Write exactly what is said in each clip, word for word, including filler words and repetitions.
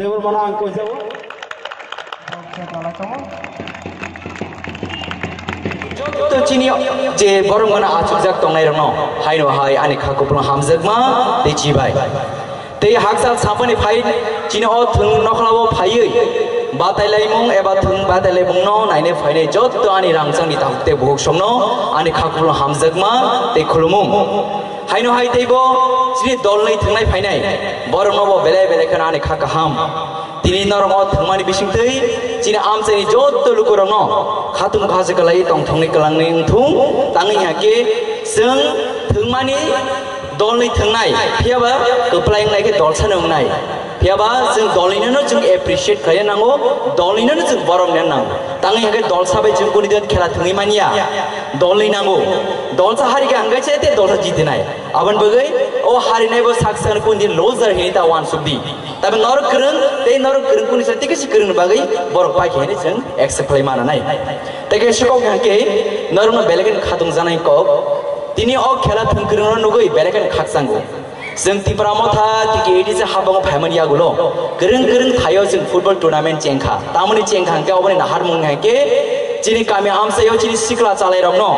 Debor mano ang koi jabo. Joto chini je borok mano achukjak tongnai rokno haino hai ani kha kupulung hamjakma tei chibai. Tei hakchal sampani phai chini o thwng nokhlao phaiwi batailaimung eba thwng batailaimungno naine phainai joto ani rangchakni takhuk tei bukhuk somno ani kha kupulung hamjakma tei khulumung. Haino hai teibo chini dolni thwngnai phainai borokno bo belai belai kheno ani kha kaham. Tini norok o thwngmani bisingtwi chini amchaini joto lukurokno khatung khaja kwlaiwi tongthokni kwlangni wngthung tangwi hake chwng thwngmani dolni thwngnai phiyaba kwplai wngnai khe dolsano wngnai. Phiyaba chwng dolninono chwng appreciate khlaina nango, dolninono chwng borom rwna nango. Tangwi hake dolsa bai chwng kuni din khela thwngwi manya, dolni nango. Dolsa harikha hwnkhe se tei dolsa jitinai. Aboni bagwi o harinai bo sak sakni kuni din loser hinwi ta uansukdi. Tabe norok kwrwng tei norok kwrwng kuni sal tei kisi kwrwngni bagwi borok pai khe hinwi chwng accept khlai mana nai. Tei khe se kok hwnkhe norokno belai kheno khatung janai kok. Tini o khela thwng kwrwngno nugwi belai kheno khakchango. Chwng Tipra Motha T T A D C habango phaimani yagulo kwrwng kwrwng thaio chwng football tournament chengkha. Tamoni chengkha hwnkhe oboni naharmung hwnkhe chini kami amchaio chini sikla chalairokno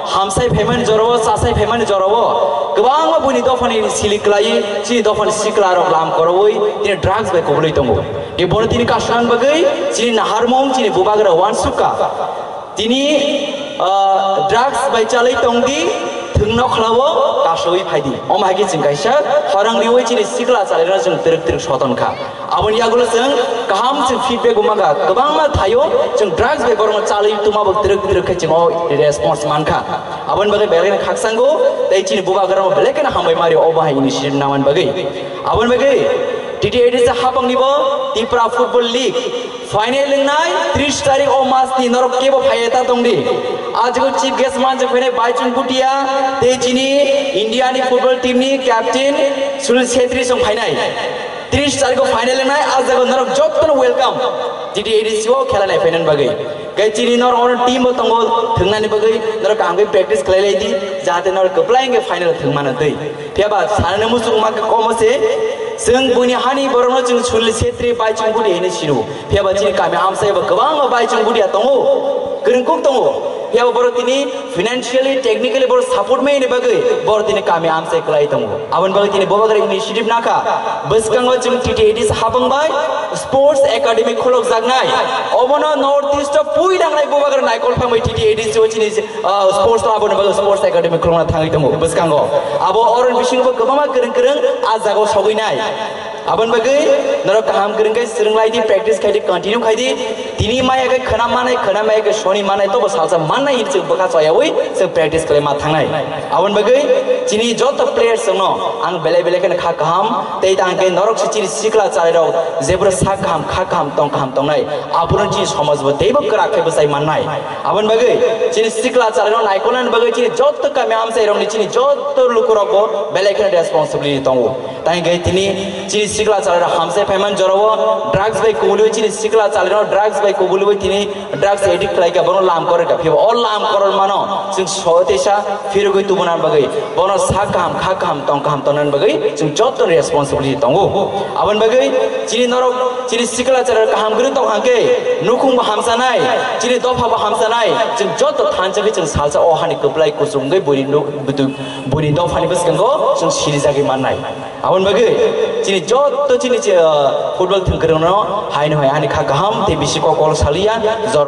hamsai phaimani jorao, chasai phaimani jorao kwbangma buini dophani sili kwlaiwi chini dophani siklarok lam korowi tini drugs bai kubulwi tongo. Ni bono tini kasnang bagwi chini naharmung chini bubagra uansukha. Tini, ah, drugs bai chalwi tongdi, thwngno khlao, kasui phaidi. Omo hai khe chwng kaisa khorang riwi chini sikla chalairokno chwng twrwk twrwk soton kha. Aboni yagulo chwng kaham chwng feedback bo mankha. Kwbangma thaio chwng drugs bai borokno chalwi tuma bo twrwk twrwk khe chwng o response mankha. Aboni bagwi belai kheno khakchango tei chini bubagrano belai kheno hambai mari obo hai initiative namani bagwi. Aboni bagwi T T A D C habangni bo Tipra Football League final wngnai tris tarik o mas ni norok kebo phaiya ta tongdi. Ajgo chief guest manjak phainai Baichung Bhutia tei chini India ni football team ni captain Sunil Chhetri song phainai. Tris tarik o final wngnai, ajgo norok jotono welcome T T A D C o khela nai phainani bagwi. Khe chini norok ono team bo tongo thwngnani bagwi norok kaham khe practice khlai lai di, jahate norok kwplai wngkhe final thwng mano twi. Phiyaba sanani muchung ma komo se, chwng buini hani borokno chwng Sunil Chhetri Baichung Bhutia hinwi sino. Phiyaba chini kami amchai bo kwbangma Baichung Bhutia tongo, kwrwngkuk tongo. Phiyaba borok tini financially, technically borok support maini bagwi borok tini kami amchai kwlai tongo. Aboni bagwi tini bubagra initiative nakha. Bwskango chwng T T A D C habang bai sports academy khulokjaknai. Obono North East o pui nangnai bubagra naikol thangwi T T A D C o chini ah, sports club ni bagwi sports academy khulokna thangwi tongo bwskango. Abo oroni bisingo kwbangma kwrwng kwrwng ah jagao sogwi nai. Aboni bagwi norok kaham kwrwng khe swrwng lai di, practice khai di, continue khai di. Tini maya khe khwnam manai, khwnam maya khe soni manai, tobo salsa mannai hinwi chwng bwkha choyaui chwng practice khlai ma thangnai. Aboni bagwi chini joto players rokno ang belai belai kheno kha kaham tei tang khe norok se chini sikla chalairok jeboro sak kaham, kha kaham, tong kaham tongnai. Aphuru chini somaj bo teibo kwrak khe bwchai mannai. Aboni bagwi chini sikla chalairok naikolnani bagwi chini joto kami amchairokni chini joto lukurokbo belai kheno responsibility tongo. Tei hwnkhe tini chini sikla chalairok hamsai phaimani jorao drugs bai kubulwi chini sikla chalairok drugs bai kubulwi tini drugs addict khlaikha, bono lam korikha. Phiya o lam korormano chwng so teisa phirogwi tubuna bagwi bono sak kaham, kha kaham, tong kaham tongnani bagwi chwng joto responsibility tongo. Aboni bagwi chini norok chini sikla chara kaham kwrwi tong hangkhe nukhung bo hamsanai, chini dopha bo hamsanai, chwng joto thansa khe chwng salsa o hani kwplai kuchuk wngwi buini nuk-, budu-, buini dophani bwskango chwng sirijagwi mannai. Aboni bagwi chini joto chini che, ah, football thwngkwrwngno haino hai ani kha kaham tei bisi kokol saliya jor-